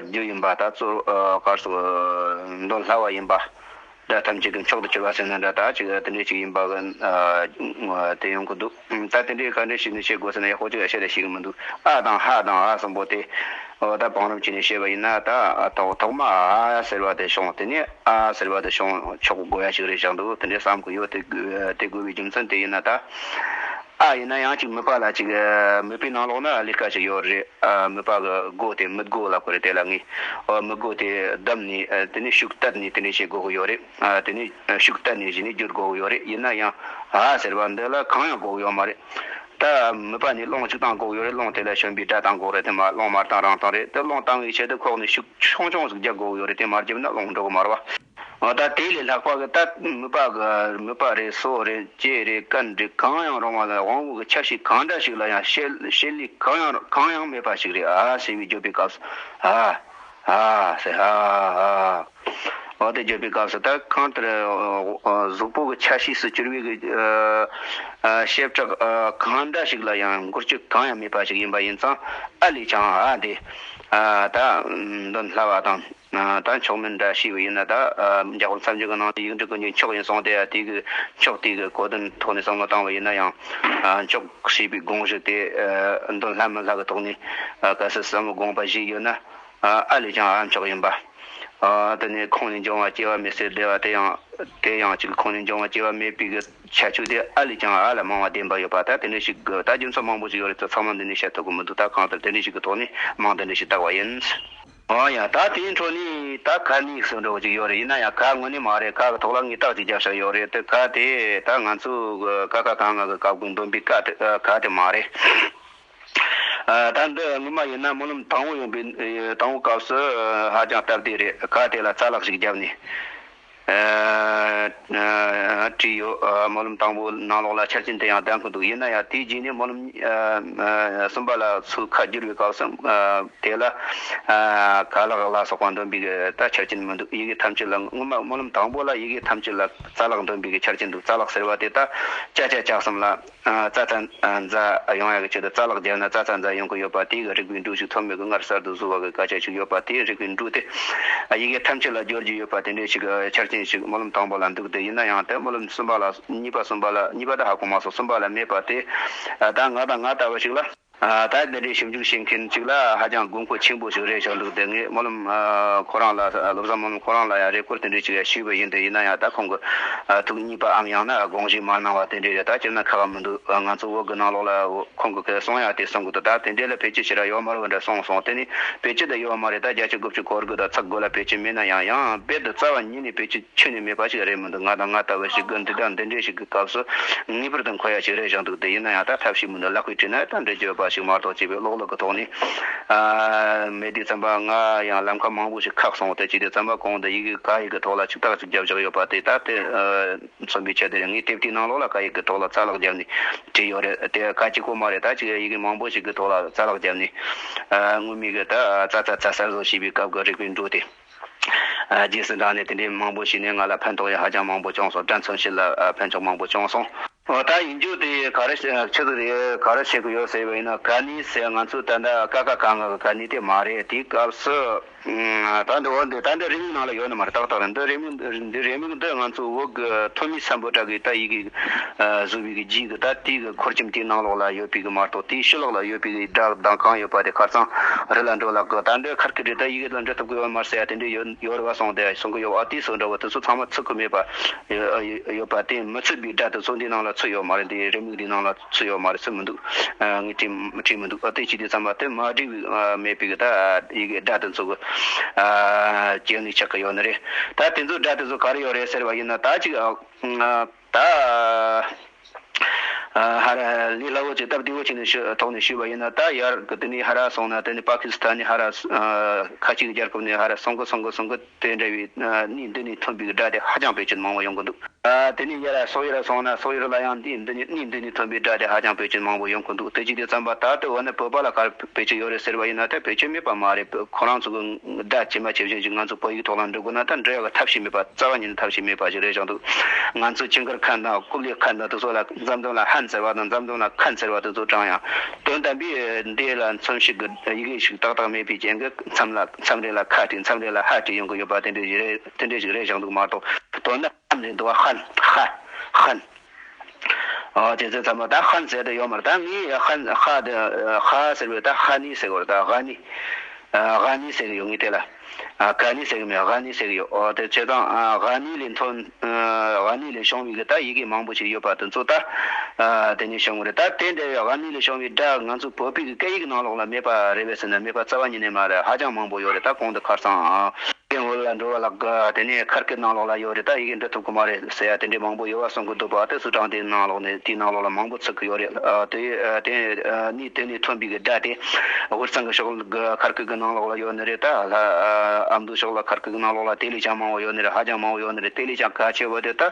རྒྱུ་ཡིན་པ། ད་གཙོ་ཨ་གར་སོགས་འདོན་སླ་བ་ཡིན་པ། སྒྲ་ཐམས་ཅད་ཀྱི་མཆོག་ཏུ་གྱུར་པ་ཟེར་ན་འདྲ། ད་ཅིག་དེ་འདྲས་ཅིག་ཡིན་པ་གི་ཨ་དེ་ཡོང་གི་འདུག་ད་དེ་འདྲས་ག་འདྲས་ཞིག་ནས་བཤད་དགོས་ཟེར་ན་ཡག་པོ་ཅིག་བཤད་ལ་ཤེས་གི་མི་འདུག་ཨ་དང་ཧ་དང་ཨ་གསུམ་པོ་དེ་ཨོ་ད་བང་རིམ་བྱས་ནས་བཤད་པ་ཡིན་ན། ད་ཐོག་ཐོག་མ་ཨ་ཟེར་བ་དེ་བྱུང་། དེ་ནས་ཨ་ཟེར་བ་དེ་བྱུང་ཆོག་དགོས་ཡ་ཞིག་རེད་བཞག་འདུག་དེ་འདྲས་བསམ་གི་ཡོད། དེ་དགོས་དེ་དགོས་པའི་རྒྱུ་མཚན་དེ་ཡིན་ན་ད། ཨ་ཡིན་ན་ཡང་ཅིག་མིད་པ་ལ་ཅིག་ཨ་མིད་པའི་ནང་ལོགས་ན་ལས་ཀ་ཞིག་ཡོད་རེད། ཨ་མིད་པ་གི་སྒོ་དེ་མིད་སྒོ་ལབ་དགོས་རེད། དེ་ལ་ངས་ཨ་མིད་སྒོ་དེ་བསྡམས་ནས་ཨ་དེ་ནས་ཤུགས་གཏད་ནས་དེ་འདྲས་བྱེད་དགོས་ཀྱི་ཡོད་རེད། ཨ་དེ་ནས་ཨ་ཤུགས་གཏད་ནས་གཞི་ནས་བསྒྱུར་དགོས་ཀྱི་ཡོད་རེད། ཡིན་ན་ཡང་ཨ་ཟེར་བ་འདི་ལ་གང་ཡང་དགོས་ཀྱི་ཡོད་མ་རེད། ད་མིད་པ་ནས་རླུང་གཅིག་བཏང་དགོས་ཀྱི་ཡོད་རེད། རླུང་དེ་ལ་ཞོན་པའི་སྒྲ་བཏང་དགོས་རེད། དེ་མ་རླུང་མར་བཏང་རང་བཏང་རེད། དེ་རླུང་བཏང་བའི་ཆེད་དུ་ཁོག་ནས་ཤུགས་ཆུང་ཆུང་ཟིག་རྒྱག་དགོས་ཀྱི་ཡོད་རེད། དེ་མ་བརྒྱབ་ན་རླུང་འགྲོ་གི་མ་རེད་བ། འོ་ད་དེ་ལས་ལྷག་པ་གི་ད་མིད་པ་གི་མིད་པ་རེད། སོ་རེད། ལྕེ་རེད། རྐན་རེད། གང་ཡང་རུང་བ་ལ་དབང་པོ་གི་ཆ་ཤས་གང་འདྲ་ཞིག་ལ་ཡང་བྱེད་བྱེད་ལས་གང་ཡང་གང་ཡང་མེད་པ་ཞིག་རེད། ཨ་ཟེར་བའི་བརྗོད་པའི་སྐབས་སུ་ཨ་ཨ་ཟེར་ཨ་ཨ། འོ་དེ་བརྗོད་པའི་སྐབས་སུ་ད་གང་ལྟར་གཟུགས་པོ་གི་ཆ་ཤས་སུ་གྱུར་པའི་གི་ཨ་ཨ་བྱེ་བྲག་ཨ་གང་འདྲ་ཞིག་ལ་ཡང་འགུལ་སྐྱོད་གང་ཡང་མེད་པ་ཞིག་ཡིན་པ་ཡིན་ཙང་། ཨ་ལས་ཀྱང་ཨ་དེ་ཨ་ད་འདོན་སླ་བ་དང་། ད་མཆོག་མིན་འདྲ་ཞེས་པ་ཡིན་ན། ད་འཇམ་དཔལ་མཚན་བརྗོད་ཀྱི་ནང་དུ་ཡིག་འབྲུ་ཀུན་གྱི་མཆོག་ཡིན་གསུངས་ཏེ། དེ་གི་མཆོག་དེ་གི་གོ་དོན་ཐོག་ནས་བསམ་བློ་བཏང་བ་ཡིན་ན་ཡང་། མཆོག་ཞེས་པའི་དགོངས་གཞི་དེ་འདོན་སླ་མི་སླ་གི་ཐོག་ནས་གལ་སྲིད་བསམ་བློ་དགོངས་པ་བཞེས་ཡོད་ན། ཨ་ལས་ཀྱང་ཨ་མཆོག་ཡིན་པ། དེ་ནས་ཁོང་ནས་འབྱུང་བ་སྐྱེ་བ་མེད་ཟེར་བསྡད་པ་དེ་ཡང་དེ་ཡང་ཅིག་ཁོང་ནས་འབྱུང་བ་སྐྱེ་བ་མེད་པའི་གི་ཁྱད་ཆོས་དེ་ཨ་ལས་ཀྱང་ཨ་ལ་མང་བ་ལྡན་པ་ཡོད་པ། ད་དེ་འདྲ་ཞིག་གི་ད་རྒྱུ་མཚན་མང་པོ་ཞིག་ཡོད་རེད། ད་ཚང་མ་འདི་ནས་བཤད་ཐུབ་གི་མི་འདུག་ད་གང་ལྟར་དེ་འདྲ་ཞིག་གི་ཐོག་ནས་མིང་དེ་འདྲ་ཞིག་བཏགས་པ་ཡིན། ཨོ་ཡ། ད་དེའི་འཕྲོ་ནས་ད་ཁ་ནས་གསུང་འདྲ་བོ་ཅིག་ཡོད་རེད། ཡིན་ན་ཡང་ཁ་དངོས་གནས་མ་རེད། ཁ་གི་ཐོག་ལ་ངས་རྟགས་ཅིག་བརྒྱབ་བཞག་ཡོད་རེད། དེ་ཁ་དེ་ད་ང་ཚོ་གི་ཀ་ཁ་ག་ང་གི་སྐབས་གི་འདོན་པའི་ཀ་དེ་ཁ་དེ་མ་རེད། ད་འདི་སྔོན་མ་ཡིན་ན་སྨོན་ལམ་དང་པོ་ཡོང་པའི་དང་པོ་སྐབས་སུ་ཧ་ཅང་སྟབས་བདེ་རེད། ཁ་དེ་ལ་རྩ་ལག་ཞིག་བརྒྱབ་ནས། བྲིས་ཡོད། སྨོན་ལམ་དང་པོ་ནང་ལོགས་ལ་ཆ་རྐྱེན་དེ་ཡང་ལྡན་གི་འདུག་ཡིན་ན་ཡང་དེའི་རྗེས་ནས་སྨོན་ལམ་གསུམ་པ་ལ་ཚུར་ཁ་བསྒྱུར་བའི་སྐབས་སུ་དེ་ལ་ཀ་ལག་ལ་སོགས་པ་འདོན་པའི་གི་ད་ཆ་རྐྱེན་མི་འདུག་ཡི་གེ་ཐམས་ཅད་ལ་སྔོན་མ་སྨོན་ལམ་དང་པོ་ལ་ཡི་གེ་ཐམས་ཅད་ལ་རྩ་ལག་འདོན་པའི་གི་ཆ་རྐྱེན་འདུག་རྩ་ལག་ཟེར་བ་དེ་ད་ཅ་ཆ་ལྕགས་གསུམ་ལ། ཙ་ཚ་ཛ་ཡོང་ཡག་གི་ཆེད་དུ་རྩ་ལག་བརྒྱབ་ན་ཙ་ཚ་ཛ་ཡོང་གི་ཡོད་པ། དེའི་གི་རིག་པའི་འབྲུ་ཞིག་ཐོན་མེད་གི་སྔར་གསར་དུ་བཟོ་བ་གི་སྐད་ཆ་ཞིག་ཡོད་པ། དེའི་རིག་པའི་འབྲུ་དེ་ཡི་གེ་ཐམས་ཅད་ལ་སྦྱོར་རྒྱུ་ཡོད་པ། དེ་འདྲའི་ཞིག་ཆ་རྐྱེན་ཞིག་སྨོན་ལམ་དང་པོ་ལ་འདུག་དེ་ཡིན་ན་ཡང་དེ་སྨོན་ལམ་གསུམ་པ་ལ་གཉིས་པ་གསུམ་པ་ལ་གཉིས་པ་ད་ཧ་གོ་མ་སོང་། གསུམ་པ་ལ་མེད་པ་དེ། ད་ང་དང་ང་ལྟ་བུ་ཞིག་ལ། ཨ། ད་འདི་འདྲའི་ཞིབ་འཇུག་བྱེད་མཁན་ཅིག་ལ་ཧ་ཅང་དགོས་མཁོ་ཆེན་པོ་ཞིག་རེད་བཞག་འདུག་དེ་ངས་སྨོན་ལམ། ཨ། ཁོ་རང་ལ། ཨ། བློ་བཟང་སྨོན་ལམ་ཁོ་རང་ལ་ཡང་རེ་སྐུལ་དེ་འདྲ་ཅིག་ཡང་ཞུས་པ་ཡིན། དེ་ཡིན་ན་ཡང་ད་ཁོང་གི། ཨ། ཐུགས་མཉེས་པའམ་ཡང་ན་དགོངས་བཞེས་མ་གནང་བ་དེ་འདྲ་རེད། ད་སྤྱིར་ན་ཁག་མི་འདུག་ང་ཚོ་བོད་གི་ནང་ལོགས་ལ་ཁོང་གི་གསུང་ཡ་དེ་གསུང་གི་འདུག་ད་དེ་འདྲ་ལ་བེད་སྤྱོད་བྱེད་ར་ཡོད་མ་རེད་པ་འདྲ་གསུངས་སོང་། དེ་ནི་བེད་སྤྱོད་ད་ཡོད་མ་རེད། ད་བརྒྱ་ཆ་དགུ་བཅུ་གོ་དགུ་ད་ཚིག་དགོས་ལ་བེད་སྤྱོད་མེད་ན་ཡང་། ཡང་རྦད་དེ་རྩ་བ་ཉིད་ནས་བེད་སྤྱོད་ཁྱོན་ནས་མེད་པ་ཞིག་རེད་མི་འདུག་ང་དང་ང་ལྟ་བུ་ཞིག་གི་འདི་དང་འདི་འདྲ་ཞིག་གི་སྐབས་སུ་ངེས་པར་དུ་མཁོ་ཡ་ཞིག་རེད་བཞག་འདུག་དེ་ཡིན་ན་ཡང་ད་ཐབས་ཤེས་མི་འདུག་ལག་པས་བྲིས་ན་ད་འབྲི་རྒྱུ་ཡོད་པ་ཞིག་མ་གཏོགས་བྱས་པའི་ཀློག་ཀློག་གི་ཐོག་ནས། ཨ། མེད་དུས་ཙམ་པ་ང་ཡང་ལམ་ཁ་མང་པོ་ཞིག་ཁག་སོང་། དེ་བྱས་དུས་ཙམ་པ་གོང་དུ་ཡི་གེ་ག་ཡི་གི་ཐོག་ལ་ཅིག་རྟགས་ཅིག་བརྒྱབ་བཞག་ཡོད་པ་དེ། ད་དེ། ཨ། མཚོན་པའི་ཆེད་དུ་ངས་དེབ་དེའི་ནང་ལོགས་ལ་ག་ཡི་གི་ཐོག་ལ་རྩ་ལག་བརྒྱབ་ནས་བྲིས་ཡོད་རེད། དེ་ག་གཅིག་པོ་མ་རེད། ད་ཅིག་ཡི་གེ་མང་པོ་ཞིག་གི་ཐོག་ལ་རྩ་ལག་བརྒྱབ་ནས། ཨ། སྔོན་མའི་གི་ད་ཙ་ཙ་ཙ་གསར་བཟོ་བྱས་པའི་སྐབས་ཀྱི་རིག་པའི་འགྲོས་དེ། ཨ། རྗེས་སུ་འབྲངས་ནས་དེ་འདྲའི་མང་པོ་ཞིག་ནས་ང་ལ་ཕན་ཐོགས་ཡ་ཧ་ཅང་མང་པོ་བྱུང་སོང་། སྒྲ་མཚོན་བྱེད་ལ། ཨ། ཕན་ཐོགས་མང་པོ་བྱུང་སོང་། འོ། ད་ཡིན་རྒྱུ་དེ་ག་རེ་ཆི་ཟིག་རེད། ག་རེ་བྱེད་དགོས་ཡོད་ཟེར་བ་ཡིན་ན། ག་ནི་ཟེར་ང་ཚོ་ད་ལྟ་ཀ་ཁ་ག་ང་གི་ག་ནི་དེ་མ་རེད། དེའི་སྐབས་སུ། ཨ། ད་འདི། འོ། འདི་ད་འདི་རེའུ་མིག་ནང་ལ་ཡོད་ནི་མ་རེད། ཏག་ཏག་རེད། འདི་རེའུ་མིག་འདི་རེའུ་མིག་འདི་ང་ཚོ་བོད་གི་ཐོན་མི་སམ་བྷོ་ཊ་གི་ད་ཡི་གེ། ཨ། བཟོ་བའི་གི་རྗེས་གི་ད་དེའི་གི་འཁོར་གྱིམ་དེའི་ནང་ལོགས་ལ་ཡོད་པའི་གི་མ་གཏོགས། དེའི་ཕྱི་ལོགས་ལ་ཡོད་པའི་གི་སྒྲ་གདངས་གང་ཡོད་པ་དེ་ཁ་སང་རི་ལ་འགྲོ་ལ་གི། ད་འདི་ཁར་ཁི་འདི་ད་ཡི་གེ་ལ་འབྲི་ཐུབ་གི་ཡོད་མ་རེད་ཟེར་ཡ་དེ་འདྲ་ཡོད་ཡོད་རེད་བ་གསུངས་ཏེ་གསུང་གི་ཡོད་པ། དེ་ཚོ་འདྲ་བོ་དེ་ཚོ་ཚང་མ་ཚུད་གི་མེད་པ་ཡོད་པ་དེ། མི་ཚུད་པའི་སྒྲ་དེ་ཚོ་འདི་ནང་ལ་ཚུད་ཡོད་མ་རེད། འདི་རེའུ་མིག་འདི་ནང་ལ་ཚུད་ཡོད་མ་རེད། ཚུད་མི་འདུག་ཨ། ངས་བྲིས་བྲིས་མི་འདུག་ཨ། དེ་བྱས་དུས་ཙམ་པ་དེ་མ་བྲིས་པའི། ཨ། མེད་པའི་གི་ད་ཡི་གེ་སྒྲ་དེ་ཚོ་གི། ཨ། རྐྱེན་ནས་ཆགས་གི་ཡོད་ནི་རེད། ད་དེ་ཚོ་སྒྲ་དེ་ཚོ་ག་རེ་ཡོད་རེད་ཟེར་བ་ཡིན་ན། ད་ཅིག་ཨ། ད། ཨ། ཧ་ར་ལས་སླ་བོ་ཅིག་སྟབས་བདེ་བོ་ཅིག་ནས་ཞུ་ཐོག་ནས་ཞུས་པ་ཡིན་ན། ད་ཡར་གི་དེ་ནས་ཧ་ར་སོང་ན། དེ་ནས་པ་ཀི་སི་ཐན་ནས་ཧ་ར། ཨ། ཁ་ཆེའི་རྒྱལ་ཁབ་ནས་ཧ་ར་སོང་གི་སོང་གི་སོང་གི། དེ་འདྲ་བའི། ཨ། གནས་འདི་ནས་ཐོན་པའི་སྒྲ་དེ་ཧ་ཅང་བེད་སྤྱོད་མང་བོ་ཡོང་གི་འདུག་ཨ། དེ་ནས་ཡར་སོག་ཡུལ་སོང་ན་སོག་ཡུལ་ལ་ཡང་འདི་འདི་ནས་གནས་འདི་ནས་ཐོན་པའི་སྒྲ་དེ་ཧ་ཅང་བེད་སྤྱོད་མང་བོ་ཡོང་གི་འདུག་དེ་བྱས་དུས་ཙམ་པ་ད་དེ་འོ་ན་བོད་པ་ལ་ག་རེ་བེད་སྤྱོད་ཡོད་རེད་ཟེར་བ་ཡིན་ན། ད་བེད་སྤྱོད་མེད་པ་མ་རེད། ཁོ་རང་ཚོ་གི་སྒྲ་ཇི་མ་ཇི་བཞིན་ཅིག་ང་ཚོ་བོད་ཡིག་ཐོག་ལ་འབྲི་དགོས་ན་ད་འབྲི་ཡག་གི་ཐབས་ཤེས་མེད་པ། རྩ་བ་ཉིད་ནས་ཐབས་ཤེས་མེད་པ་ཞིག་རེད་བཞག་འདུག་ང་ཚོ་ཆིང་གར་ཁན་དང་ཀུ་ལི་ཁན་དང་དེ་ཚོ་ལ་མཚམས་མཚམས་ལ་ཧན་ཟེར་བ་དང་མཚམས་མཚམས་ལ་ཁན་ཟེར་བ་དེ་ཚོ་དྲངས་ཡང་དོན་དམ་པའི་འདི་ལ་མཚོན་བྱེད་ཀྱི་ཡི་གེ་ཞིག་ཏག་ཏག་མེད་པའི་རྐྱེན་གྱིས་མཚམས་ལ་མཚམས་རེ་ལ་ཁ་བྲིས། མཚམས་རེ་ལ་ཧ་བྲིས་ཡོང་གི་ཡོད་པ་དེ་འདྲ་ཞིག་རེད། དེ་འདྲ་ཞིག་རེད་བཞག་འདུག་མ་གཏོགས། དོན་ནི་ཧན་རེད་འདུག་བ། ཧན། ཧ། ཧན། ཨོ། དེ་ཚོ་ཚང་མ་ད་ཧན་ཟེར་དེ་ཡོད་མ་རེད། ད་ངས་ཧན། ཧ་དེ། ཧ་ཟེར་བའི་ད་ཧ་ནི་ཟེར་གི་རེད། ད་ཧ་ནི། ཨ། ཧ་ནི་ཟེར་གི་ཡོད། ངས་དེ་ལ། ཨ། ག་ནི་ཟེར་གི་མེད། ཧ་ནི་ཟེར་གི་ཡོད། ཨོ། དེ་བྱས་ཙང་། ཨ། ཧ་ནི་ལས་ཐོན། ཨ། ཧ་ནི་ལས་བྱུང་བའི་གི་ད་ཡི་གེ་མང་པོ་ཞིག་ཡོད་པ་དེ་ཚོ་ད། ཨ། དེ་ནས་བྱུང་བ་རེད། ད་དེ་འདྲ་བའི་ཧ་ནི་ལས་བྱུང་བའི་སྒྲ་ང་ཚོ་བོད་པའི་གི་སྐད་ཡིག་ནང་ལོགས་ལ་མེད་པ་རེད་པས་ཟེར་ན་མེད་པ་རྩ་བ་ཉིད་ནས་མ་རེད། ཧ་ཅང་མང་པོ་ཡོད་རེད། ད་གོང་དུ་ཁར་སང་། ཨ། སྐད་འོག་ལ་འགྲོ་བ་ལ་དགའ། དེ་ནས་ཁར་སྐད་ནང་ལོགས་ལ་ཡོད་རེད། ད་ཡི་གེ་འབྲི་ཐུབ་ཀྱི་མ་རེད་ཟེར་ཡ་དེ་འདྲའི་མང་པོ་ཡོད་པ་གསུང་གི་འདུག་པ། དེ་སུ་དྲངས་དེའི་ནང་ལོགས་ནས་དེའི་ནང་ལོགས་ལ་མང་པོ་ཚུད་ཀྱི་ཡོད་རེད། ཨ། དེ། ཨ། དེ། ཨ། ནི་དེ་ནས་ཐོན་པའི་གི་སྒྲ་དེ་དབུས་གཙང་གི་ཕྱོགས་ལ་གི་ཁར་སྐད་གི་ནང་ལོགས་ལ་ཡོད་ནི་རེད། ད་ལྷ། ཨ། ཨ་མདོ་ཕྱོགས་ལ་ཁར་སྐད་གི་ནང་ལོགས་ལ་དེ་ལས་ཀྱང་མང་བོ་ཡོད་ནི་རེད། ཧ་ཅང་མང་བོ་ཡོད་ནི་རེད། དེ་ལས་ཀྱང་གལ་ཆེ་བ་དེ་ད་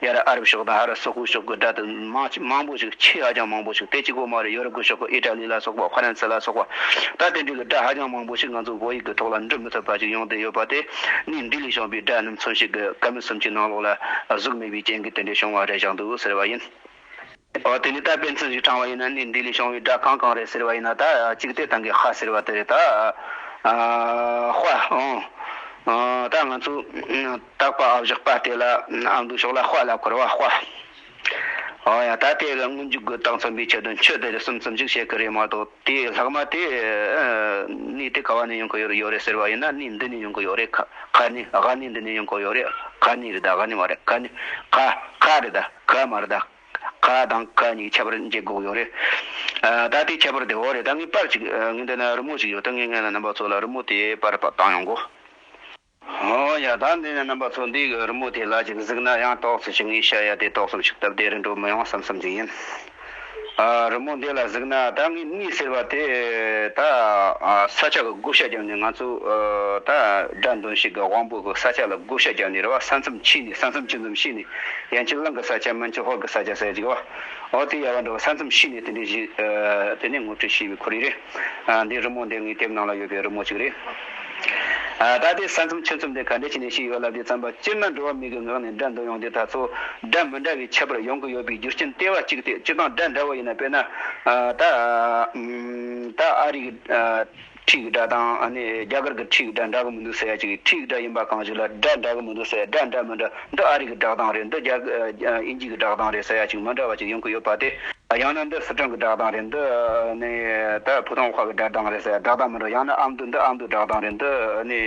ཡར་ཨ་རབ་ཕྱོགས་དང་ཧ་ར་སོག་པོའི་ཕྱོགས་གི་སྒྲ་དེ་མང་མང་པོ་ཞིག་ཆེས་ཧ་ཅང་མང་པོ་ཞིག་དེ་གཅིག་པོ་མ་རེད། ཡོ་རོབ་གི་ཕྱོགས་གི་ཨི་ཊ་ལི་ལ་སོགས་པ། ཧྥ་རན་སི་ལ་སོགས་པ། ད་དེ་འདྲའི་གི་སྒྲ་ཧ་ཅང་མང་པོ་ཞིག་ང་ཚོ་བོད་ཡིག་གི་ཐོག་ལ་འབྲི་མི་ཐུབ་པ་ཞིག་ཡོང་བསྡད་ཡོད་པ་དེ། གནས་འདི་ལས་བྱུང་བའི་སྒྲ་རྣམས་མཚོན་བྱེད་ཀྱི་བཀའ་མོལ་སུམ་ཅུའི་ནང་ལོགས་ལ་གཟུགས་མེད་པའི་རྐྱེན་གྱིས་དེ་འདྲ་བྱུང་བ་རེད་བཞག་འདུག་ཟེར་བ་ཡིན། འོ། དེ་ནས་ད་དཔེ་མཚོན་ཞིག་དྲངས་པ་ཡིན་ན། གནས་འདི་ལས་བྱུང་བའི་སྒྲ་གང་གང་རེད་ཟེར་བ་ཡིན་ན། ད་གཅིག་དེ་ད་གིན་ཧ་ཟེར་བ་དེ་རེད། ད། ཨ། དཔའ། ཨོ། ཨ། ད་ང་ཚོ་དག་པ་ཨ་བཞག་པ་དེ་ལ་ཨ་མདོ་ཕྱོགས་ལ་དཔའ་ལབ་ཀྱི་རེད་བ། དཔའ། ཨོ་ཡ། ད་དེ་ལ་སྔོན་འཇུག་གི་རྟགས་མཚོན་པའི་ཆེད་དུ་མཆུ་དེ་རེ་གསུམ་གསུམ་ཞིག་བྱེད་ཀྱི་རེད་མ་གཏོགས། དེ་ལྷག་མ་དེ། ཨ། གནས་དེ་ག་བ་ནས་ཡོང་གི་ཡོད་རེད་ཟེར་བ་ཡིན་ན། གནས་འདི་ནས་ཡོང་གི་ཡོད་རེད། ག་ག་ནས། ག་ནས་འདི་ནས་ཡོང་གི་ཡོད་རེད། ག་ནས་རེད། ད་ག་ནས་མ་རེད། ག་ནས། ག་ག་རེད། ད་ག་མ་རེད། ད་ག་དང་ག་གཉིས་ཁྱད་པར་འབྱེད་དགོས་ཡོད་རེད། ཨ། ད་དེ་ཁྱད་པར་དེ་འོ་རེད། ད་ངས་པར་ཅིག་ཨ། ངས་འདི་ན་རི་མོ་ཅིག་ཡོད། ད་ངས་ངས་ན་རྣམ་པ་ཚོ་ལ་རི་མོ་དེ་པར་པར་བཏང་ཡོང་གོ། ཨོ་ཡ། ད་འདི་ནས་རྣམ་པ་ཚོ་འདི་གི་རི་མོ་དེ་ལ་ཅིག་གཟིགས་ན་ཡང་ཏོག་ཙམ་ཞིག་ངས་བཤད་ཡ་དེ་ཏོག་ཙམ་ཞིག་སྟབས་བདེ་རུ་འགྲོ་མི་ཡོང་བསམ་བསམ་ཅིག་ཡིན། ཨ། རི་མོ་འདི་ལ་གཟིགས་ན། ད་ངས་གནས་ཟེར་བ་དེ་ད། ཨ། ས་ཆ་གི་བགོ་བཤའ་བརྒྱབ་ནས། ང་ཚོ། ཨ། ད་དགྲ་འདུལ་བྱེད་ཀྱི་དབང་པོ་གི་ས་ཆ་ལ་བགོ་བཤའ་བརྒྱབ་ནས་རེད་བ། ས་མཚམས་ཕྱེ་ནས། ས་མཚམས་ཅི་ཙམ་ཕྱེ་ནས། ཡན་ཆད་གླིང་གི་ས་ཆ། མན་ཆད་ཧོར་གྱི་ས་ཆ་ཟེར་ཡ་ཅིག་བ། འོ། དེ་ཡ་བ་འདྲ་བ། ས་མཚམས་ཕྱེ་ནས་དེ་འདྲ་ཞིག་ཨ། དེ་ནས་ངོ་སྤྲོད་བྱས་པའི་ཁོར་ཡུག་རེད། ཨ། འདི་རི་མོ་འདི་ངའི་དེབ་ནང་ལ་ཡོད་པའི་རི་མོ་ཅིག་རེད། ཨ། ད་དེ་ས་མཚམས་ཕྱེད་མཚམས་དེ་ག་འདྲ་བྱས་ནས་ཕྱེ་ཡོད་ལབ་དུས་ཙམ་པ། སྤྱིར་ན་འགྲོ་བ་མི་གི་ངག་ནས་སྒྲ་འདོན་ཡོང་དུས་ད་ཚོ་སྒྲ་མི་འདྲ་བའི་ཁྱད་པར་ཡོང་གི་ཡོད་པའི་རྒྱུ་རྐྱེན་ལྟེ་བ་གཅིག་དེ། སྤྱིར་བཏང་སྒྲ་འདྲ་བོ་ཡིན་ན། དཔེར་ན། ཨ། ད། ཨ། ད་ཨ་རི་གི། ཨ། འཁྲིས་ཀྱི་སྒྲ་དང་། ཨ་ནི་རྒྱ་གར་གྱི་འཁྲིས་ཀྱི་སྒྲ་འདྲ་གི་མི་འདུག་ཟེར་ཡ་ཅིག་འཁྲིས་ཀྱི་སྒྲ་ཡིན་པ་གང་ཞིག་ལ་སྒྲ་འདྲ་གི་མི་འདུག་ཟེར་ཡ། སྒྲ་འདྲ་མི་འདྲ། འདི་ཨ་རི་གི་སྒྲ་གདངས་རེད། འདི་རྒྱ། ཨ། དབྱིན་ཇི་གི་སྒྲ་གདངས་རེད་ཟེར་ཡ་ཅིག་མི་འདྲ་བ་ཅིག་ཡོང་གི་ཡོད་པ་དེ། ཡང་ན་འདི་སི་ཁྲོན་གྱི་སྒྲ་གདངས་རེད། འདི་ནི་ད་ཕུ་ཐུང་ཧྭ་གི་སྒྲ་གདངས་རེད་ཟེར། སྒྲ་གདངས་མི་འདྲ། ཡང་ན་ཨ་མདོ། འདི་ཨ་མདོའི་སྒྲ་གདངས་རེད། འདི་ནི་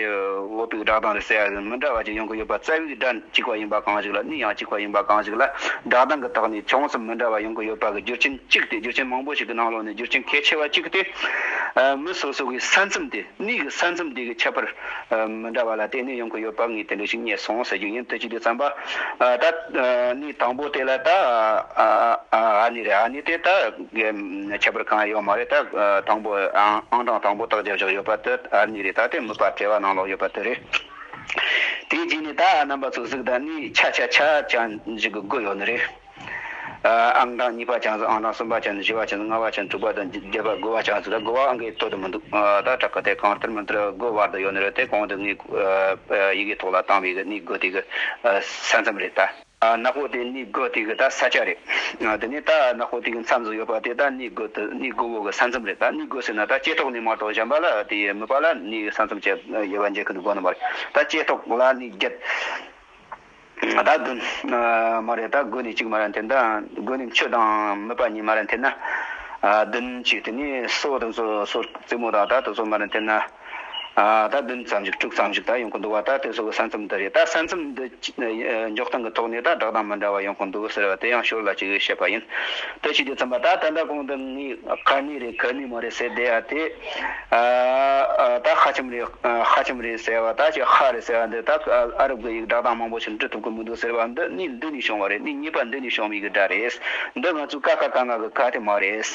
བོད་པའི་སྒྲ་གདངས་རེད་ཟེར་ཡ་མི་འདྲ་བ་ཅིག་ཡོང་གི་ཡོད་པ། རྩ་བའི་སྒྲ་གཅིག་པ་ཡིན་པ་གང་ཞིག་ལ། གནས་ཡང་གཅིག་པ་ཡིན་པ་གང་ཞིག་ལ། སྒྲ་གདངས་ཀྱི་ཐོག་ནས་ཅུང་ཟད་མི་འདྲ་བ་ཡོང་གི་ཡོད་པ་གི་རྒྱུ་རྐྱེན་གཅིག་དེ། རྒྱུ་རྐྱེན་མང་པོ་ཞིག་གི་ནང་ལོགས་ནས་རྒྱུ་རྐྱེན་གལ་ཆེ་བ་གཅིག་དེ། ཨ། མི་སོ་སོ་གི་ས་མཚམས་དེ། གནས་ཀྱི་ས་མཚམས་དེ་གི་ཁྱད་པར་མི་འདྲ་བ་ལ་བརྟེན་ནས་ཡོང་གི་ཡོད་པ་ངས་དེ་འདྲ་ཞིག་རྙེད་སོང་ཟེར་རྒྱུ་ཡིན། དེ་ཅི་དེ་ཙམ་པ། ཨ། ད་ཨ་གནས་དང་པོ་དེ་ལ་ད་ཨ་ཨ་ཨ་ནི་རེད། ཨ་ནི་དེ་ད་ཁྱད་པར་གང་ཡང་ཡོད་མ་རེད། ད་དང་པོ་ཨང་ཨང་གྲངས་དང་པོ་རྟགས་རྒྱབ་བཞག་ཡོད་པ་དེ་ཨ་ནི་རེད། ད་དེ་མིད་པ་བྲལ་བ་ནང་ལོགས་ཡོད་པ་དེ་རེད། དེའི་རྗེས་ནས་ད་རྣམ་པ་ཚོ་གཟིགས་དང་། གནས་ཆ་ཆ་ཆ་ཅན་ཞིག་གི་དགུ་ཡོད་ནི་རེད། ཨང་གྲངས་གཉིས་པ་ཅན་ཟིག་ཨང་གྲངས་གསུམ་པ་ཅན་ཟིག་བཞི་བ་ཅན་ཟིག་ལྔ་བ་ཅན་ཟིག་དྲུག་པ་དང་བརྒྱད་པ་དགུ་བ་ཅན་ཟིག་ད་དགུ་བ་ཨང་ཀི་དོད་དུ་མི་འདུག་ཨ། ད་དྲག་གི་དེ་གང་ལྟར་མི་ལྟར་དགུ་བར་དུ་ཡོད་ནི་རེད། དེ་གོང་དུ་ངས་ཨ་ཡི་གེ་ཐོག་ལ་བཏང་བའི་གི་གནས་དགུ་དེ་གི་ཨ་ས་མཚམས་རེད་ད། ཨ། ནག་པོ་དེ་གནས་དགུ་དེ་གི་ད་ས་ཆ་རེད། ཨ། དེ་ནས་ད་ནག་པོ་དེ་གི་མཚམས་སུ་ཡོད་པ་དེ་ད་གནས་དགུ་དེ་གནས་དགུ་བོ་གི་ས་མཚམས་རེད་ད། གནས་དགུ་ཟེར་ན་ད་ལྕེ་ཐོག་ནས་མར་ཐོག་གཞན་པ་ལ་དེ་མིད་པ་ལ་གནས་ས་མཚམས་བཅད་ཡོད་པ་འཇལ་གི་འདུག་དགོས་ནི་མ་རེད། ད་ལྕེ་ཐོག་ལ་གནས་བརྒྱད། ད་བདུན། ཨ། མ་རེད། ད་དགུ་ནས་གཅིག་མར་འཐེན་ན། དགུ་ནས་མཆུ་དང་མིད་པ་གཉིས་མར་འཐེན་ན། ཨ། བདུན་གཅིག་དེ་ནས་སོ་དང་སོ་སོ་རྩེ་མོ་དང་ད་དེ་ཚོ་མར་འཐེན་ན། ཨ། ད་བདུན་ཙམ་ཞིག་དྲུག་ཙམ་ཞིག་ད་ཡོང་གི་འདུག་བ། ད་དེ་ཚོ་གི་ས་མཚམས་འདི་རེད། ད་ས་མཚམས་འདི་འཇོག་སྟངས་ཀྱི་ཐོག་ནས་ད་སྒྲ་གདངས་མི་འདྲ་བ་ཡོང་གི་འདུག་ཟེར་བ་དེ་ཡང་ཞོར་ལ་ཅིག་བཤད་པ་ཡིན། དེ་བྱས་དུས་ཙམ་པ་ད་ད་ལྟ་གོང་དུ་ངས་ག་གནས་རེད་ག་གནས་མ་རེད་ཟེར་བསྡད་ཡ་དེ། ཨ། ད་ཧ་ཆམ་རེད། ཨ། ཧ་ཆམ་རེད་ཟེར་བ་ད་ཅིག་ཧ་རེད་ཟེར་བ་འདི་ད་ཨ་རབ་གི་ཡིག་སྒྲ་གདངས་མང་པོ་ཞིག་འབྲི་ཐུབ་ཀྱི་མི་འདུག་ཟེར་བ་འདི་གནས་འདི་ནས་བྱུང་བ་རེད། གནས་གཉིས་པ་འདི་ནས་བྱུང་བའི་གི་སྒྲ་རེད། འདི་ང་ཚོའི་ཀ་ཁ་ག་ང་གི་ག་དེ་མ་རེད།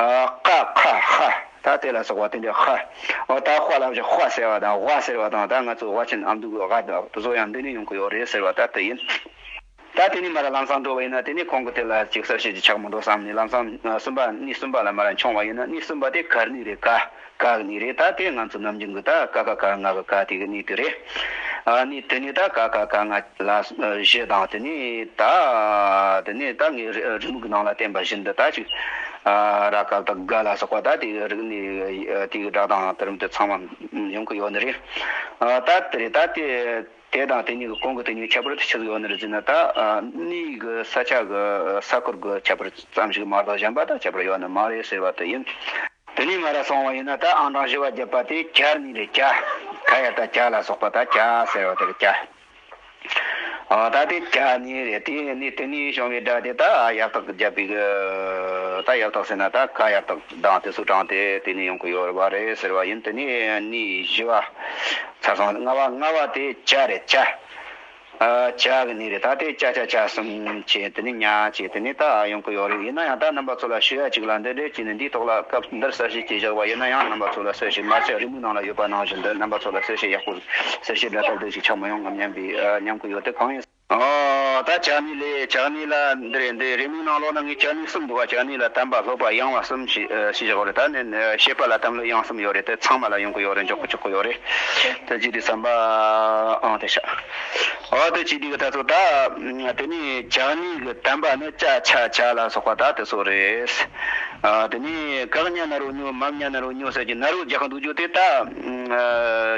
ཨ། ཀ་ཁ་ཧ། ད་དེ་ལ་སོགས་པ་དེ་འདྲའི་ཧ། འོ། ད་དཔའ་ལ་བཞག་དཔའ་ཟེར་བ་དང་དབའ་ཟེར་བ་དང་། ད་ང་ཚོ་དབའ་ཆེན་ཨ་མདོ་གི་དབའ་དང་དེ་ཚོ་ཡང་འདི་ནས་ཡོང་གི་ཡོད་རེད་ཟེར་བ་ད་དེ་ཡིན། ད་དེ་ནས་མར་ལམ་སང་འགྲོ་བ་ཡིན་ན་དེ་ནས་གོང་གི་དེ་ལ་ཅིག་གསལ་བཤད་ཅིག་ཆགས་མི་འདུག་བསམ་ནས། ལམ་སང་གསུམ་པ། གནས་གསུམ་པ་ལ་མར་མཆོང་བ་ཡིན་ན། གནས་གསུམ་པ་དེ་ག་གནས་རེད། ག་ག་གནས་རེད། ད་དེ་ང་ཚོ་ནམ་རྒྱུན་གྱི་ད་ཀ་ཁ་ག་ང་གི་ག་དེ་གི་གནས་དེ་རེད། ཨ་ནི་དེ་ནས་ད་ཀ་ཁ་ག་ང་ལ་བཞི་དང་། དེ་ནས་ད་དེ་ནས་ད་ངས་རི་རི་མོ་གི་ནང་ལ་བསྟན་པ་བཞིན་དུ་ད་ཅིག་ཨ། ར་ག་ལ་དང་ག་ལ་སོགས་པ་ད་དེ་གི་རིག་གནས་དེ་གི་སྒྲ་གདངས་དེ་རིམ་དུ་ཚང་མ་ཡོང་གི་ཡོད་ནི་རེད། ཨ། ད་དེ་རེད། ད་དེ། དེ་དང་དེ་གཉིས་ཀྱི་གོང་གི་དེ་གཉིས་ཁྱད་པར་དེ་ཆི་ཟིག་ཡོད་ནི་རེད་ཟེར་ན། ད་ཨ་གནས་ཀྱི་ས་ཆ་གི་ས་ཁུལ་གྱི་ཁྱད་པར་ཙམ་ཞིག་མ་གཏོགས་གཞན་པ་ད་ཁྱད་པར་ཡོད་ནི་མ་རེད་ཟེར་བ་དེ་ཡིན། དེ་ནས་མར་སོང་བ་ཡིན་ན་ད་ཨང་གྲངས་བཞི་བ་བརྒྱད་པ་དེ་གྱ་གནས་རེད། གྱ། ག་ཡ་བཏགས་གྱ་ལ་སོགས་པ་ད་གྱ་ཟེར་བ་དེ་རེད། གྱ། ཨ། ད་དེ་གྱ་གནས་རེད། དེ་ནས་དེ་ནས་བྱུང་བའི་སྒྲ་དེ་ད་ཡ་བཏགས་བརྒྱབ་པའི་གི། ད་ཡ་བཏགས་ཟེར་ན་ད་ག་ཡ་བཏགས་གདངས་དེ་ཚོ་དྲངས་ཏེ་དེ་ནས་ཡོང་གི་ཡོད་པ་རེད་ཟེར་བ་ཡིན། དེ་ནས་གནས་བཞི་བ། ཚར་སོང་། ལྔ་བ། ལྔ་བ་དེ་ཇ་རེད། ཇ། ཨ། ཇ་གི་གནས་རེད། ད་དེ་ཇ་ཇ་ཇ་གསུམ་བྱས། དེ་ནས་ཉ་བྱས། དེ་ནས་ད་ཡོང་གི་ཡོད་རེད། ཡིན་ན་ཡང་ད་རྣམ་པ་ཚོ་ལ་ཞུ་ཡ་གཅིག་ལ་འདི་འདྲས་བྱས་ནས་འདིའི་ཐོག་ལ་སྐབས་འདིར་གསལ་བཤད་བྱས་བཞག་པ་ཡིན་ན་ཡང་། རྣམ་པ་ཚོ་ལ་གསལ་བཤད་མ་བྱས། རི་མོའི་ནང་ལ་ཡོད་པ་ནང་བཞིན་དུ་རྣམ་པ་ཚོ་ལ་གསལ་བཤད་ཡག་པོ། གསལ་བཤད་འདྲ་ལྟ་བུ་ཞིག་ཆགས་མི་ཡོང་ངམ་སྙམ་པའི། ཨ། སྙམ་གི་ཡོད། དེ་གང་ཡིན། ཨོ། ད་ཇ་གནས་ལས། ཇ་གནས་ལ་འདི་རེད། འདི་རི་མོའི་ནང་ལོགས་ན་ངས་ཇ་གནས་གསུམ་འདུག་བ། ཇ་གནས་ལ་དམ་པ་སློབ་པ་ཡངས་པ་གསུམ་ཞེས་ཞེས་བཞག་པ་རེད། ད་ནི་བཤད་པ་ལ་དམ་ལུགས་ཡངས་གསུམ་ཡོད་རེད། དེ་ཚང་མ་ལ་ཡོང་གི་ཡོད་རེད། འཇོག་གི་འཇོག་གི་ཡོད་རེད། དེ་ཅི་སྟེ་བསམ་པ། ཨང་། དེ་ཤ། ཨོ། དེ་ཅི་སྟེ་གི་ད་ཚོ་ད་དེ་ནས་ཇ་གནས་གི་དམ་པ་ནི་ཅ་ཆ་ཇ་ལ་སོགས་པ་ད་དེ་ཚོ་རེད། ཨ། དེ་ནས་ག་གཉའ་ན་རོ་སྨྱོ། མ་གཉའ་ན་རོ་སྨྱོ་ཟེར་གྱི་ན་རོ་རྒྱག་གི་འདུག་རྒྱུ་དེ་ད། ཨ།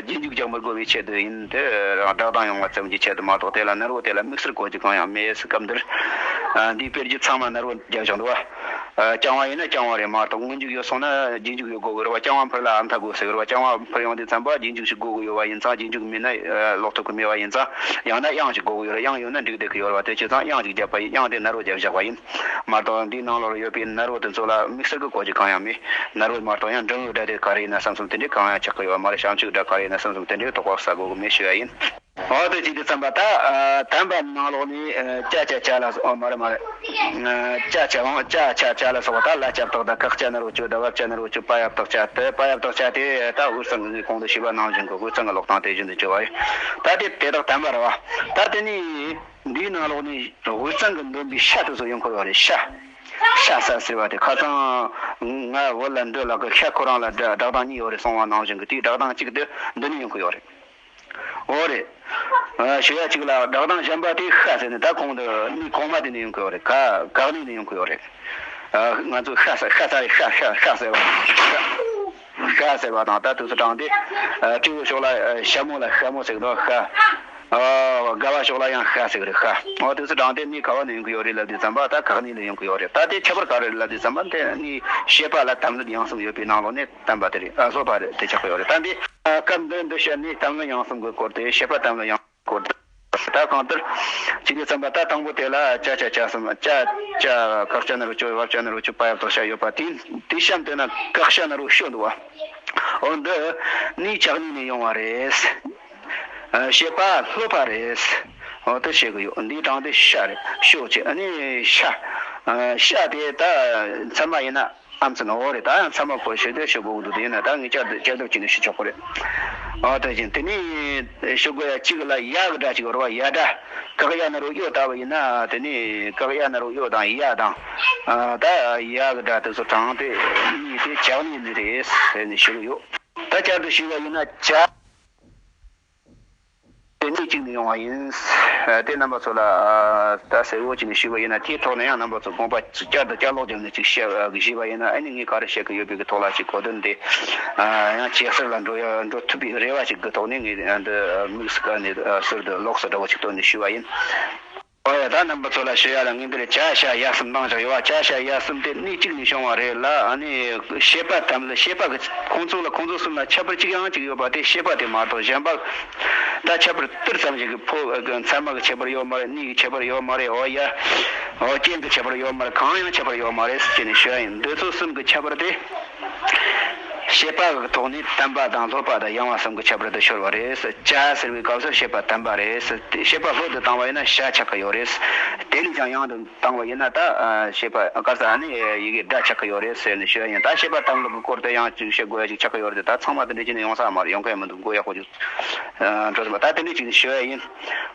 རྗེས་འཇུག་རྒྱག་མི་དགོས་པའི་ཆེད་དུ་ཡིན། དེ་རང་སྒྲ་གདངས་ཡོང་བ་ཙམ་གྱི་ཆེད་དུ་མ་གཏོགས། དེ་ལ་ན་རོ་དེ་ལ་དམིགས་བསལ་གོ་རྒྱུ་གང་ཡང་མེད། སྐབས་འདིར། ཨ། འདིའི་དཔེར་བརྗོད་ཚང་མ་ན་རོ་རྒྱག་བཞག་འདུག་བ། ཨ། རྐྱང་བ་ཡིན་ན་རྐྱང་བ་རེད་མ་གཏོགས། སྔོན་འཇུག་ཡོད་སོང་ན་རྗེས་འཇུག་ཡོད་དགོས་ཀྱི་རེད་བ། རྐྱང་བ་འཕུར་ལ་ཨམ་ཐ་དགོས་ཟེར་གི་རེད་བ། རྐྱང་བ་འཕུར་ཡོང་དུས་ཙམ་པ་རྗེས་འཇུག་ཞིག་དགོས་ཀྱི་ཡོད་པ་ཡིན་ཙང་། རྗེས་འཇུག་མེད་ན། ཨ། ཀློག་ཐུབ་ཀྱི་མེད་པ་ཡིན་ཙང་། ཡང་ན་དབྱངས་ཤིག་དགོས་ཀྱི་ཡོད་རེད། དབྱངས་ཡོད་ན་འགྲིག་བསྡད་ཀྱི་ཡོད་རེད་བ། དེ་བྱས་ཙང་དབྱངས་ཤིག་བརྒྱབ་པ་ཡིན། དབྱངས་དེ་ན་རོ་བརྒྱབ་བཞག་པ་ཡིན། མ་གཏོགས་འདིའི་ནང་ལོགས་ཡོད་པའི་ན་རོ་དེ་ཚོ་ལ་དམིགས་བསལ་གྱི་གོ་རྒྱུ་གང་ཡང་མེད། ན་རོ་མ་གཏོགས་ཡང་འབྲིང་བོའི་སྒྲ་དེ་ག་རེ་ཡིན་ན་བསམ་བསམ་དེ་འདྲའི་གང་ཡང་ཆགས་ཀྱི་ཡོད་མ་རེད། བྱང་ཆུབ་སྒྲ་ག་རེ་ཡིན་ན་བསམ་བསམ་དེ་འདྲའི་དོགས་པ་ཟ་དགོས་ཀྱི་མེད་ཞུ་ཡ་ཡིན། འོ། དེ་ཅི་སྟེ་བསམ་པ་ད། ཨ། དམ་པ་ནང་ལོགས་ནས། ཨ། ཅ་ཆ་ཇ་ལ་སོགས། ཨ། མ་རེད་མ་རེད། ཨ། ཅ་ཆ་འོང་། ཅ་ཆ་ཇ་ལ་སོགས་པ་ད་ལ་ཇ་བཏགས་ད་ག་ཅ་ན་རོ་ཅོ། ད་བ་ཅ་ན་རོ་ཅོ། པ་ཡ་བཏགས་ཇ། དེ་པ་ཡ་བཏགས་ཇ་དེ་ད་དབུས་གཙང་གི་ངས་གོང་དུ་ཞུས་པ་ནང་བཞིན་གྱི་དབུས་གཙང་གི་ཀློག་སྟངས་དེ་བཞིན་དུ་བྱས་པ་རེད། ད་དེ་དེ་དག་དམ་པ་རེད་བ། ད་དེ་ནས་འདིའི་ནང་ལོགས་ནས་དབུས་གཙང་གི་འདོན་པའི་ཤ་དེ་ཚོ་ཡོང་གི་ཡོད་རེད། ཤ། ཤ་ཟ་ཟེར་བ་དེ། ཁ་སང་ང་བོད་ལ་འདི་ལ་གི་ཤ་ཁོ་རང་ལ་སྒྲ་སྒྲ་གདངས་གཉིས་ཡོད་རེད་གསུངས་པ་ནང་བཞིན་གྱི་དེའི་སྒྲ་གདངས་གཅིག་དེ་འདི་ནས་ཡོང་གི་ཡོད་རེད། འོ་རེད། ཨ། ཞུ་ཡ་གཅིག་ལ་སྒྲ་གདངས་གཞན་པ་དེ་ཤ་ཟེར་ནས་ད་གོང་དུ་གནས་གོང་མ་དེ་ནས་ཡོང་གི་ཡོད་རེད། ག་ག་གནས་ནས་ཡོང་གི་ཡོད་རེད། ཨ། ང་ཚོས་ཤ་ཟ། ཤ་ཟ་རེད། ཤ་ཤ་ཤ་ཟེར་བ། ཤ་ཟེར་བ་དང་ད་དུས་སུ་དྲངས་ཏེ། ཨ། སྤྲེའུ་ཤོག་ལ། ཨ། ཤ་མོ་ལ་ཤ་མོ་ཟེར་གི་འདུག་ཤ། ཨ། དགའ་བ་ཕྱོགས་ལ་ཡང་ཤ་ཟེར་གི་རེད་ཤ། འོ་དེ་ཚོ་དྲངས་ཏེ་གནས་ག་བ་ནས་ཡོང་གི་ཡོད་རེད་ལབ་དུས་ཙམ་པ་ད་ག་གནས་ལ་ཡོང་གི་ཡོད་རེད། ད་དེ་ཁྱད་པར་ག་རེ་རེད་ལབ་དུས་ཙམ་པ་དེ་ནི་བཤད་པ་ལ་དམ་ལུགས་ཡང་གསུམ་ཡོད་པའི་ནང་ལོགས་ནས་དམ་པ་དེ་རེད། ཨ། སློབ་པ་རེད། དེ་ཆགས་ཀྱི་ཡོད་རེད། ད་འདི་སྐབས་འདི་འདི་བཤད་ནས་དམ་ལུགས་ཡང་གསུམ་གྱི་སྐོར་དེ། བཤད་པ་དམ་ལུགས་ཡང་སྐོར་དེ། ད་གང་ལྟར་བྱེད་དུས་ཙམ་པ་ད་དང་པོ་དེ་ལ་ཅ་ཆ་ཅ་གསུམ། ཅ་ཅ་བཀག་ཅ་ན་རོ་ཅོ། བ་བྱ་ན་རོ་བྱུ། པ་ཡ་བཏགས་པྱ་ཡོད་པ་དེ། དེ་གཤམ་དེ་ན་བཀག་ཤ་ན་རོ་ཤོ་འདུག་བ། འོ་འདི་ནི་ཆགས་ནས་ནས་ཡོང་བ་རེད། ཨ། བཤད་པ་སློབ་པ་རེད། འོ་དེ་བཤད་གི་ཡོད། འདི་དྲངས་ཏེ་ཤ་རེད། ཤོ་བྱས། ཨ་ནི་ཤ། ཨ། ཤ་དེ་ད་མཚན་མ་ཡིན་ན་ཨམ་ཚན་འོ་རེད། ད་ཡང་མཚན་མ་ཁོ་ཤོ་དེ་ཤོ་དགོས་འདུག་དེ་ཡིན་ན་ད་ངས་བསྐྱར་དུ་བསྐྱར་ཟློས་བྱས་ནས་ཤོ་ཆོག་གི་རེད། འོ་དེ་བཞིན་དེ་ནི་ཤོ་དགོས་ཡ་གཅིག་ལ་ཡ་གི་སྒྲ་གཅིག་ཡོད་རེད་བ། ཡ་སྒྲ། བཀག་ཡ་ན་རོ་ཡོ་ལྟ་བུ་ཡིན་ན། དེ་ནི་བཀག་ཡ་ན་རོ་ཡོ་དང་ཡ་དང་། ཨ། ད་ཡ་གི་སྒྲ་དེ་ཚོ་དྲངས་ཏེ་གཉིས་དེ་ཆགས་ནས་ནི་རེད་ཟེར་ནས་ཞུ་གི་ཡོད། ད་བསྐྱར་དུ་ཞུས་པ་ཡིན་ན་ཆ། དེ་གཉིས་གཅིག་ནས་ཡོང་བ་ཡིན། ཨ། དེ་རྣམ་པ་ཚོ་ལ་ད་གསལ་བོ་བྱས་ནས་ཞུས་པ་ཡིན་ན། དེའི་ཐོག་ནས་ཡང་རྣམ་པ་ཚོ་དགོངས་པ་བསྐྱར་དུ་བསྐྱར་ལོག་བརྒྱབ་ནས་ཅིག་བཤད་ཞུས་པ་ཡིན་ན། ཨ་ནི་ངས་ག་རེ་བཤད་ཀྱི་ཡོད་པའི་གི་ཐོག་ལ་ཅིག་གོ་དོན་དེ། ཨ། ཡང་ཇེ་གསལ་ལ་འགྲོ་ཡ་འགྲོ་ཐུབ་པའི་རེ་བ་ཞིག་གི་ཐོག་ནས་ངས་འདི་དམིགས་སུ་བཀར་ནས། ཨ། ཟུར་དུ་ལོགས་སུ་འདྲ་བོ་ཞིག་བཏོན་ནས་ཞུས་པ་ཡིན། ཨོ་ཡ། ད་རྣམ་པ་ཚོ་ལ་ཞུ་ཡ་ལ་ངས་འདིར་ཅ་ཤ་ཡ་གསུམ་བཏང་བཞག་ཡོད་པ། ཅ་ཤ་ཡ་གསུམ་དེ་གནས་གཅིག་ནས་བྱུང་བ་རེད་ལ། ཨ་ནི་བཤད་པ་དམ་ལུགས། བཤད་པ་གི་ཁོང་ཚོ་ལ་ཁོང་ཚོ་གསུམ་ལ་ཁྱད་པར་གཅིག་ཡང་གཅིག་ཡོད་པ་དེ་བཤད་པ་དེ་མ་གཏོགས་གཞན་པ་ད་ཁྱད་པར་ཏིལ་ཙམ་ཞིག་གི་ཕོ་མཚན་མ་གི་ཁྱད་པར་ཡོད་མ་རེད། གནས་ཀྱི་ཁྱད་པར་ཡོད་མ་རེད། ཨོ་ཡ། ཨོ། རྐྱེན་གྱི་ཁྱད་པར་ཡོད་མ་རེད། གང་ཡང་ཁྱད་པར་ཡོད་མ་རེད་ཟེར་ནས་ཞུ་ཡ་ཡིན། འདི་ཚོ་གསུམ་གྱི་ཁྱད་པར་དེ། བཤད་པ་གི་ཐོག་ནས་དམ་པ་དང་སློབ་པ་དང་ཡངས་པ་གསུམ་གྱི་ཁྱད་པར་དུ་ཤོར་བ་རེད། ཅ་ཟེར་བའི་སྐབས་སུ་བཤད་པ་དམ་པ་རེད། བཤད་པ་སློབ་ཏུ་བཏང་བ་ཡིན་ན་ཤ་ཆགས་ཀྱི་ཡོད་རེད། དེ་ལས་ཀྱང་ཡང་དུ་བཏང་བ་ཡིན་ན་ད། ཨ། བཤད་པ་ག་རེ་ཟ་ནི་ཡི་གེ་སྒྲ་ཆགས་ཀྱི་ཡོད་རེད་ཟེར་ནས་ཞུ་ཡ་ཡིན། ད་བཤད་པ་དམ་ལུགས་ཀྱི་སྐོར་དུ་ཡང་ཅིག་བཤད་དགོས་ཡ་ཅིག་ཆགས་ཀྱི་ཡོད་རེད། ད་ཚང་མ་དེ་འདྲ་བྱས་ནས་ཡོང་ས་མ་རེད། ཡོང་གི་ཡ་མི་འདུག་མགོ་ཡག་པོ་ཅིག་འགྲོ་བསམ་པ། ད་དེ་འདྲ་ཅིག་ནས་ཞུ་ཡ་ཡིན།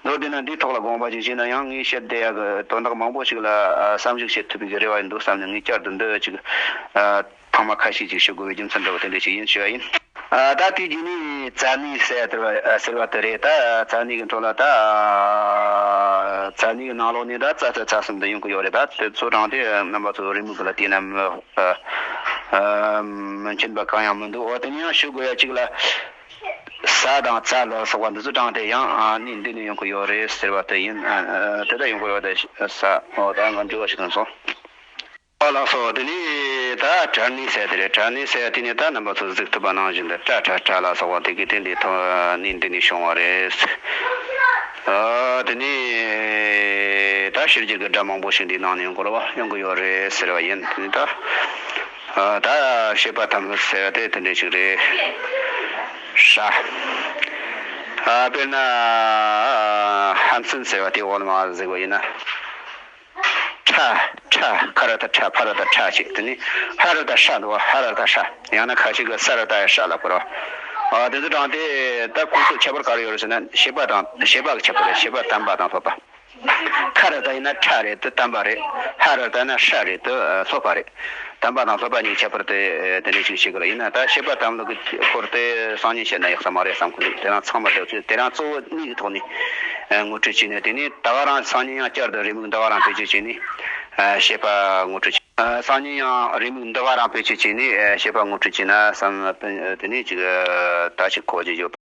མདོར་བསྡུས་ན་འདིའི་ཐོག་ལ་དགོངས་པ་ཅིག་བཞེས་ན་ཡང་ངས་བཤད་བསྡད་ཡ་གི་དོན་དག་མང་པོ་ཞིག་ལ། ཨ། བསམ་གཞིག་བྱེད་ཐུབ་པའི་གི་རེ་བ་ཡིན་འདུག་བསམ་ནས་ངས་བསྐྱར་དུ་འདི་ཅིག་ཨ། ཐེངས་མ་ཁ་ཤས་ཅིག་ཞུ་དགོས་པའི་རྒྱུ་མཚན་འདྲ་བོ་དེ་འདྲ་ཞིག་ཡིན་ཞུ་བ་ཡིན། ཨ། ད་དེ་རྗེས་ནས་ཙ་ནི་ཟེར་ཡ་དེ་བ། ཨ། ཟེར་བ་དེ་རེད། ད་ཙ་ནི་གི་འཕྲོ་ལ་ད། ཨ། ཙ་ནི་གི་ནང་ལོགས་ནས་ད་ཙ་ཚ་ཚ་གསུམ་དུ་ཡོང་གི་ཡོད་རེད། ད་དེ་ཚོ་དྲངས་ཏེ་རྣམ་པ་ཚོ་རེའུ་མིག་ལ་བལྟས་ན་མི། ཨ། ཨ། མི་མཁྱེན་པ་གང་ཡང་མི་འདུག་འོ་དེ་ནས་ཡང་ཞུ་དགོས་ཡ་གཅིག་ལ། ས་དང་ཙ་ལ་སོགས་པ་འདི་ཚོ་དྲངས་ཏེ་ཡང་། ཨ། གནས་འདི་ནས་ཡོང་གི་ཡོད་རེད་ཟེར་བ་དེ་ཡིན། ཨ། ཨ། དེ་ལྟར་ཡོང་གི་ཡོད་དེ་ས། འོ་ད་ང་འགྲོ་བ་ཞིག་ཐོན་སོང་། ཨོ་ལགས་སོ། དེ་ནས་ད་བྲ་ནི་ཟེར་དེ་རེད། བྲ་ནི་ཟེར་དེ་ནས་ད་རྣམ་པ་ཚོ་གཟིགས་ཐུབ་པ་ནང་བཞིན་དུ་ཏྲ་ཏྲ་ཏྲ་ལ་སོགས་པ་དེ་གའི་དེ་འདི་ཐོག་ནས་འདི་ནས་བྱུང་བ་རེད། ཨ། དེ་ནས་ད་ཕྱི་རྒྱལ་གྱི་སྒྲ་མང་པོ་ཞིག་འདིའི་ནང་ནས་ཡོང་གི་རེད་བ། ཡོང་གི་ཡོད་རེད་ཟེར་བ་ཡིན། དེ་ནས་ད། ཨ། ད་བཤད་པ་དམ་ལུགས་ཟེར་བ་དེ་དེ་འདྲ་ཞིག་རེད། ཧྲ། ཨ། དཔེར་ན་ཧམ་སེམས་ཟེར་བ་དེ་འོག་ལ་མར་གཟིགས་པ་ཡིན་ན། ཁྲ། ཁྲ། ཁ་ར་ཏ་ཁྲ། ཕ་ར་ཏ་ཁྲ་ཅིག་དེ་ནི་ཧ་ར་ཏ་ཧྲ་འདུག་བ། ཧ་ར་ཏ་ཧྲ། ཡང་ན་ཁ་ཅིག་གི་ས་ར་ཏ་ཧྲ་ལ་གོ་ར། ཨ། དེ་ཚོ་དྲངས་ཏེ་ད་ཁོང་ཚོ་ཁྱད་པར་ག་རེ་ཡོད་རེད་ཟེར་ན། བཤད་པ་དང་བཤད་པ་གི་ཁྱད་པར་རེད། བཤད་པ་དམ་པ་དང་སློབ་པ། ཁ་ར་ཏ་ཡིན་ན་ཁྲ་རེད། དེ་དམ་པ་རེད། ཧ་ར་ཏ་ཡིན་ན་ཧྲ་རེད། དེ་སློབ་པ་རེད། དམ་པ་དང་སློབ་པ་གཉིས་ཁྱད་པར་དེ་དེ་འདྲ་ཞིག་བཤད་གི་རེད། ཡིན་ན་ད་བཤད་པ་དམ་ལུགས་ཀྱི་སྐོར་དེ་སང་ཉིན་བཤད་ན་ཡག་ས་མ་རེད་བསམ་གི་འདུག་དེ་རིང་ཚང་མ་དེ་ཚོས་དེ་རིང་གཙོ་བོ་གཉིས་ཀྱི་ཐོག་ནས་ངོ་སྤྲོད་བྱས་ནས། དེ་ནས་ད་ག་རང་སང་ཉིན་ཡང་བསྐྱར་དུ་རེའུ་མིག་འདི་ག་རང་བེད་སྤྱོད་བྱས་ནས་བཤད་པ་ངོ་སྤྲོད་བྱས། སང་ཉིན་ཡང་རེའུ་མིག་འདི་ག་རང་བེད་སྤྱོད་བྱས་ནས་བཤད་པ་ངོ་སྤྲོད་བྱས་ན་བསམ། དེ་ནས་ཅིག་ད་ཅིག་གོ་རྒྱུ་ཡོད།